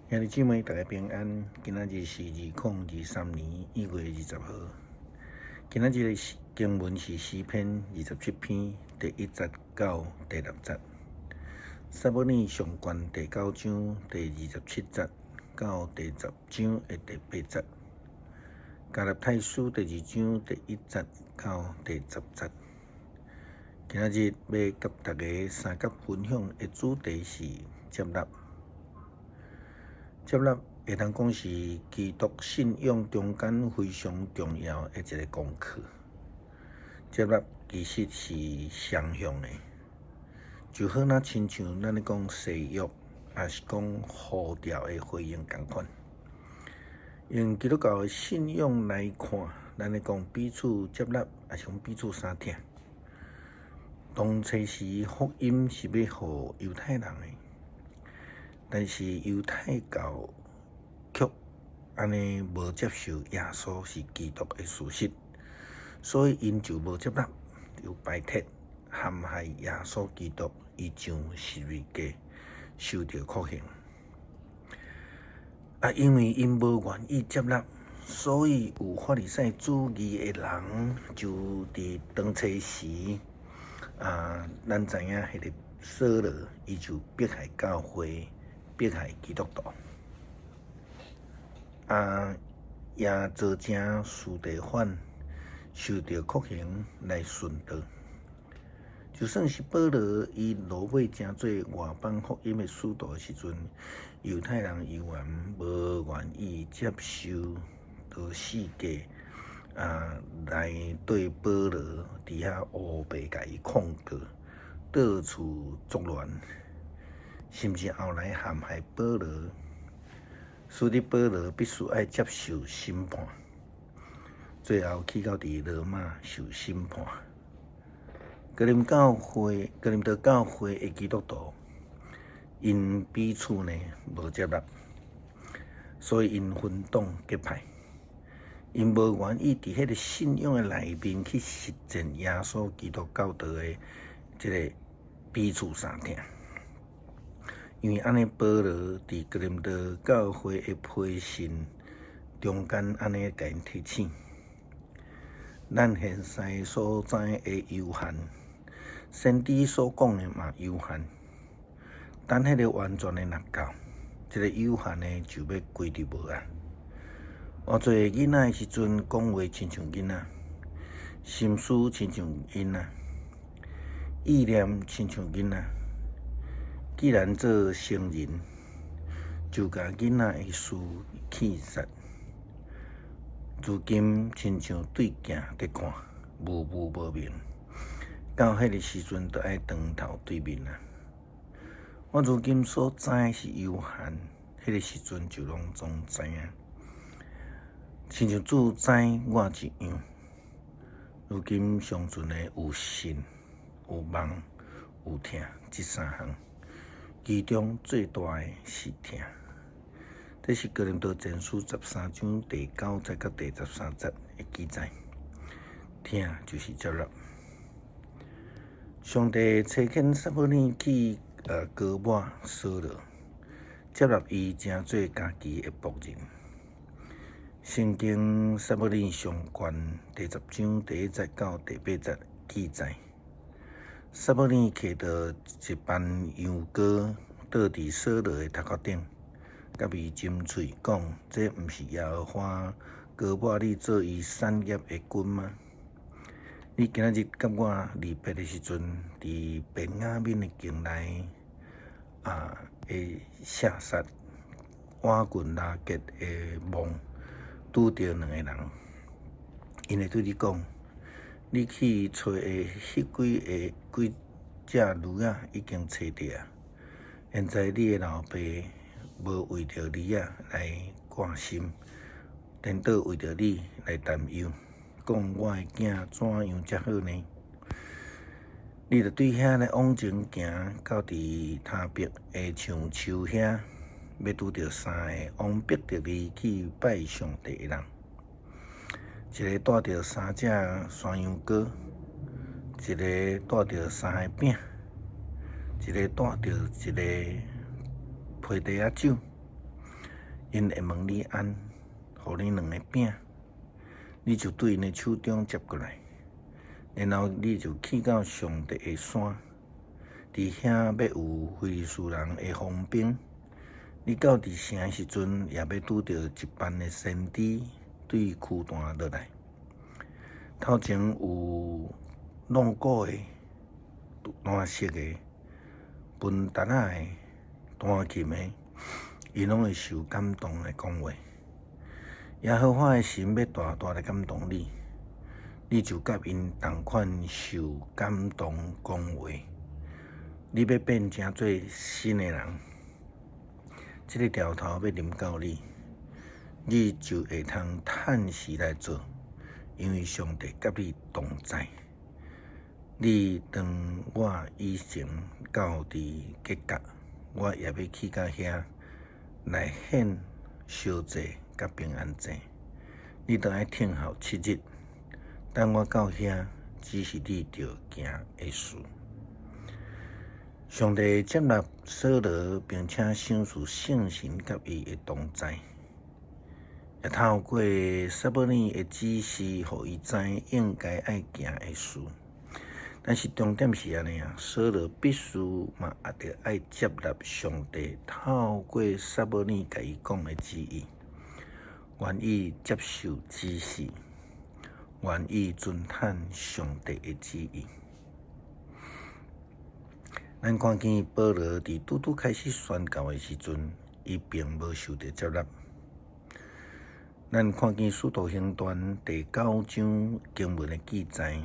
兄弟姊妹，大家平安。今仔日是2023年1月20號。今仔日的經文是詩篇27篇第1節到第6節。撒母耳上卷第九章第27節到第10章的第8節。加拉太書第二章第1節到第10節。今仔日欲佮大家相佮分享的主題是接納。接納會當講是基督信仰中間非常重要的一个功課。接納其實是雙向的，就好若親像咱咧講誓約，抑是講呼召的回應仝款。用基督教的信仰來看，咱咧講彼此接納，抑是講彼此相疼。當初時福音是欲予猶太人的。但是猶太教卻按呢無接受耶穌是基督的事實，所以𪜶就無接納，就排斥陷害耶穌基督，伊上十字架受著酷刑。啊，因為𪜶無願意接納，所以有法利賽主義的人就佇當初時啊，咱知影彼个掃羅，伊就迫害教會。迫害基督徒，啊，也造成司提反受著酷刑來殉道。就算是保羅，伊落尾成做外邦福音的使徒的時陣，猶太人猶原無願意接受，就四界啊來對保羅佇遐烏白共伊控告，到處作亂。甚至後來陷害保羅，使得保羅必須愛接受審判，最後去到佇羅馬受審判。哥林教會、哥林多教會的基督徒，𪜶彼此呢無接納，所以𪜶分黨結派，𪜶無願意佇彼个信仰的內面去實踐耶穌基督教導的這个彼此相疼。因為按呢，保羅佇哥林多教會的批信中間，按呢共𪜶提醒：咱現在所知的有限，先知所講的嘛有限。等彼个完全的若到，這个有限的就欲歸佇無啊。我做囡仔的時陣，講話親像囡仔，心思親像囡仔，意念親像囡仔。既然做成人，就共囡仔的事棄絕。如今親像對鏡佇看，模糊無明。到彼个時陣，就愛當頭對面啊！我如今所知是有限，彼个時陣就攏總知影。親像主知我一樣。如今尚存的有信、有望、有疼，這三項。其中最大的是疼，這是哥林多前書13章第9節佮第13節的記載。疼就是接納。上帝差遣撒母耳去膏抹掃羅，接納伊成做家己的僕人。聖經撒母耳上卷第10章第1節到第8節記載。撒母耳提著一瓣油膏，倒佇掃羅的頭殼頂，共伊斟喙，講：這毋是耶和華膏抹你做伊產業的君嗎？你今仔日佮我離別的時陣，佇便雅憫的境內啊，的舍撒倚近拉結的墓，拄著兩个人，𪜶會對你講。你去揣的彼幾个幾隻驢仔已經揣著啊！現在你的老爸無為著你仔來掛心，顛倒為著你來擔憂，講我的囝怎樣才好呢？你著對遐來往前行，到佇他伯的橡樹遐，欲拄著三个往伯特利去拜上帝的人。一个帶著三隻山羊羔，一个帶著三个餅，一个帶著一个皮袋仔酒。𪜶會問你按，予你兩個餅，你就對𪜶的手中接過來，然後你就去到上帝的山，佇遐欲有非利士人的防兵。你到佇城的時陣，也欲拄著一班的先知對丘壇落來，頭前有弄鼓的、彈瑟的、歕笛仔的、彈琴的，𪜶攏會受感動來講話。耶和華的神欲大大來感動你，你就佮𪜶仝款受感動講話。你欲變成做新的人，這个兆頭欲臨到你，你就會通趁時來做，因為上帝佮你同在。你當我以前到佇吉甲，我也欲去到遐來獻燒祭佮平安祭。你著愛等候7日，等我到遐，指示你著行的事。上帝接納掃羅，並且賞賜聖神佮伊的同在，也透過撒母耳的指示，予伊知應該愛行的事。但是重點是按呢啊，掃羅必須嘛也著愛接納上帝透過撒母耳共伊講的旨意，願意接受指示，願意遵行上帝的旨意。咱看見保羅佇拄拄開始宣教的時陣，伊並無受著接納。咱看見使徒行傳第九章經文的記載，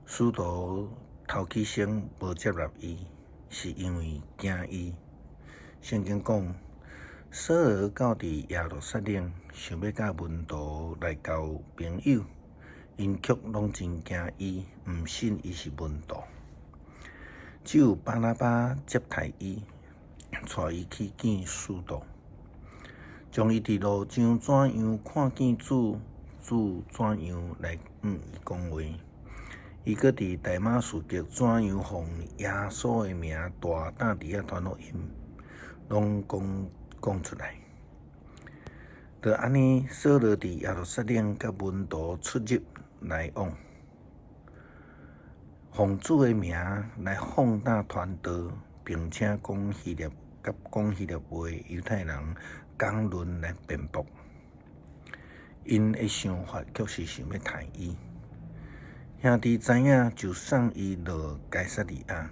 使徒頭起先無接納伊，是因為驚伊。聖經講，掃羅到佇耶路撒冷，想欲佮門徒來交朋友，𪜶卻攏真驚伊，毋信伊是門徒。只有巴拿巴接待伊，帶伊去見使徒，將伊佇路上怎樣看見主，主怎樣來向伊講話，伊閣佇大馬士革怎樣奉耶穌的名大膽佇遐傳福音，攏講講出來。就按呢，掃羅佇耶路撒冷佮門徒出入來往，奉主的名來放膽傳道，並且講希臘佮講希臘話猶太人講論來辯駁。𪜶的想法卻是想欲刣伊。兄弟知影，就送伊落該撒利亞，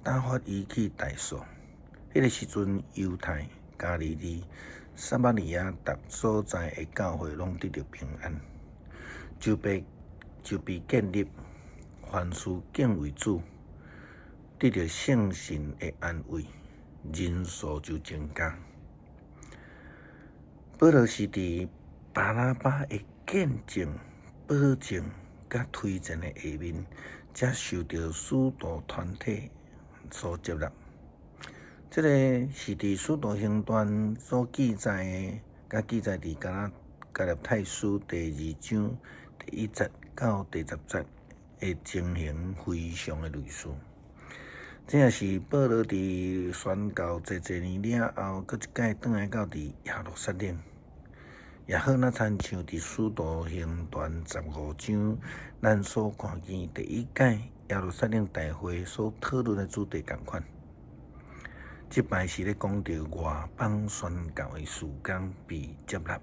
打發伊去大數。彼个時陣，猶太、加利利、撒瑪利亞逐所在的教會攏得著平安，就被建立。凡事敬畏主，得著聖神的安慰，人數就增加。保羅是佇巴拿巴的見證、保證佮推薦的下面，才受著使徒團體所接納。這个是佇使徒行傳所記載的，佮記載佇加拉太書第二章第一節到第十節的情形非常的類似。這也是保羅佇宣教濟濟年了後，閣一擺轉來到佇耶路撒冷，也好若親像佇使徒行傳十五章，咱所看見第一屆耶路撒冷大會所討論的主題仝款。這擺是咧講著外邦宣教的事工被接納。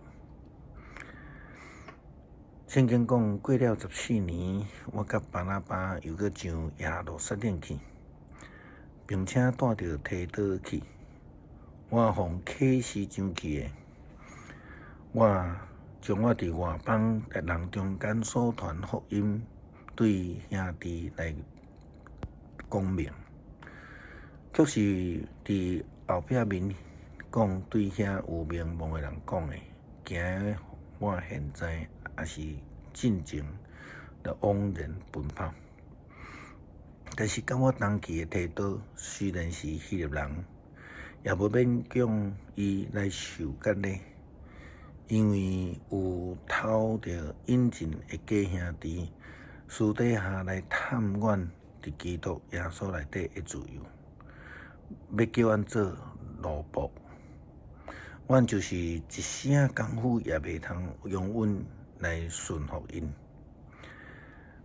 聖經講過了14年，我佮巴拿巴又閣上耶路撒冷去，並且帶著提多去。我奉啟示上去的，我將我佇外邦人中間所傳福音，對兄弟來講明，卻是佇後壁面講對遐有名望的人講的，驚我現在抑是進前就枉然奔跑。但是佮我同去的提多，雖然是希臘人，也無勉強伊來受割禮，因為有偷著引進的假兄弟，私底下來探阮佇基督耶穌內底的自由，欲叫阮做奴僕。阮就是一絲仔工夫也袂通容阮來順服𪜶。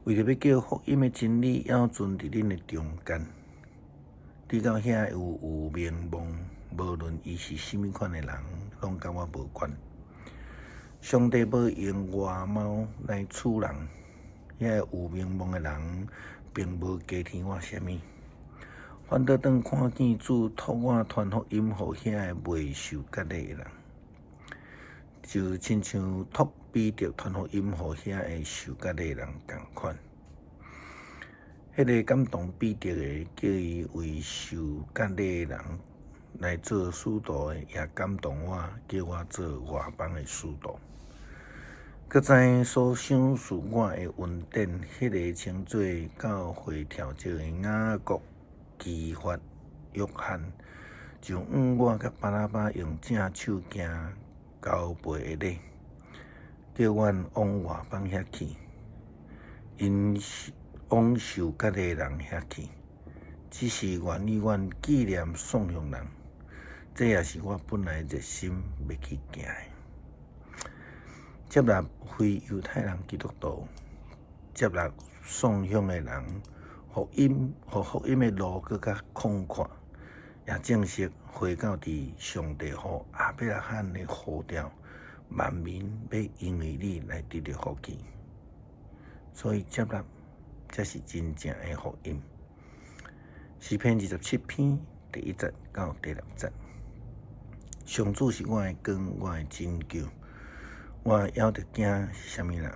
為著欲叫福音的真理猶存佇恁的中間，直到遐有名望，無論伊是啥物款的人，攏佮我無關。上帝無用外貌來處人，遐有名望的人並無加添我啥物，反倒當看見主託我傳福音予遐个未受割禮的人，就親像託彼得傳福音予遐个受割禮的人仝款。彼个感動彼得的，叫伊為受割禮的人來做使徒的，也感動我，叫我做外邦的使徒。閣知所賞賜我的恩典，彼个稱做教會調酒的雅各、磯法、約翰，就向我佮巴拿巴用正手行交陪的禮，叫阮往外邦遐去，𪜶往受割禮的人遐去，只是願意阮紀念宋鄉人，這也是我本來熱心欲去行的。接納非猶太人基督徒，接納宋鄉的人，福音予福音的路閣較廣闊，也正式回到佇上帝予亞伯拉罕的呼召，萬民欲因為你來得著福氣。所以接納才是真正的福音。詩篇27篇第1節到第6節。上主是我的光，我的拯救，我猶著驚啥物人？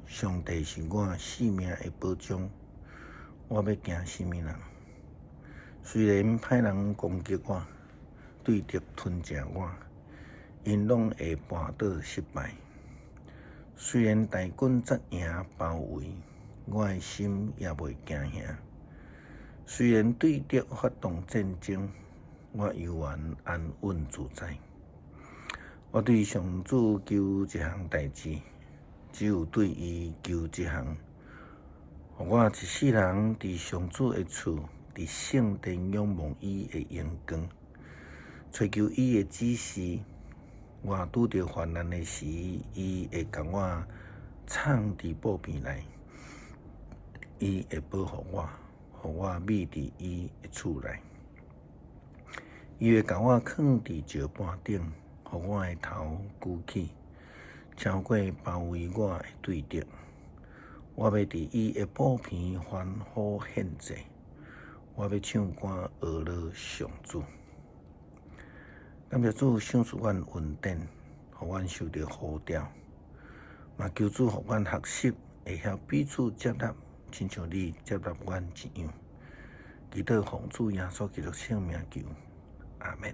上帝是我性命的保障，我欲驚啥物人？雖然歹人攻擊我，對敵吞食我，𪜶攏會跋倒失敗。雖然大軍紮營包圍，我的心也袂驚嚇。雖然對敵發動戰爭，我猶原安穩自在。我對上主求一項代誌，只有對伊求這項，予我一世人佇上主的厝，佇聖殿仰望伊的榮光，揣求伊的指示。我拄著患難的時，伊會共我藏佇寶棚內，伊會保護我，予我覕佇伊的厝內。伊會共我囥佇石盤頂，予我的頭舉起，超過包圍我的對敵。我欲佇伊的寶棚歡呼獻祭，我欲唱歌呵咾上主。感謝主賞賜阮恩典，予阮受著呼召，嘛求主予阮學習會曉彼此接納，親像你接納阮一樣。祈禱奉主耶穌基督聖名求，阿們。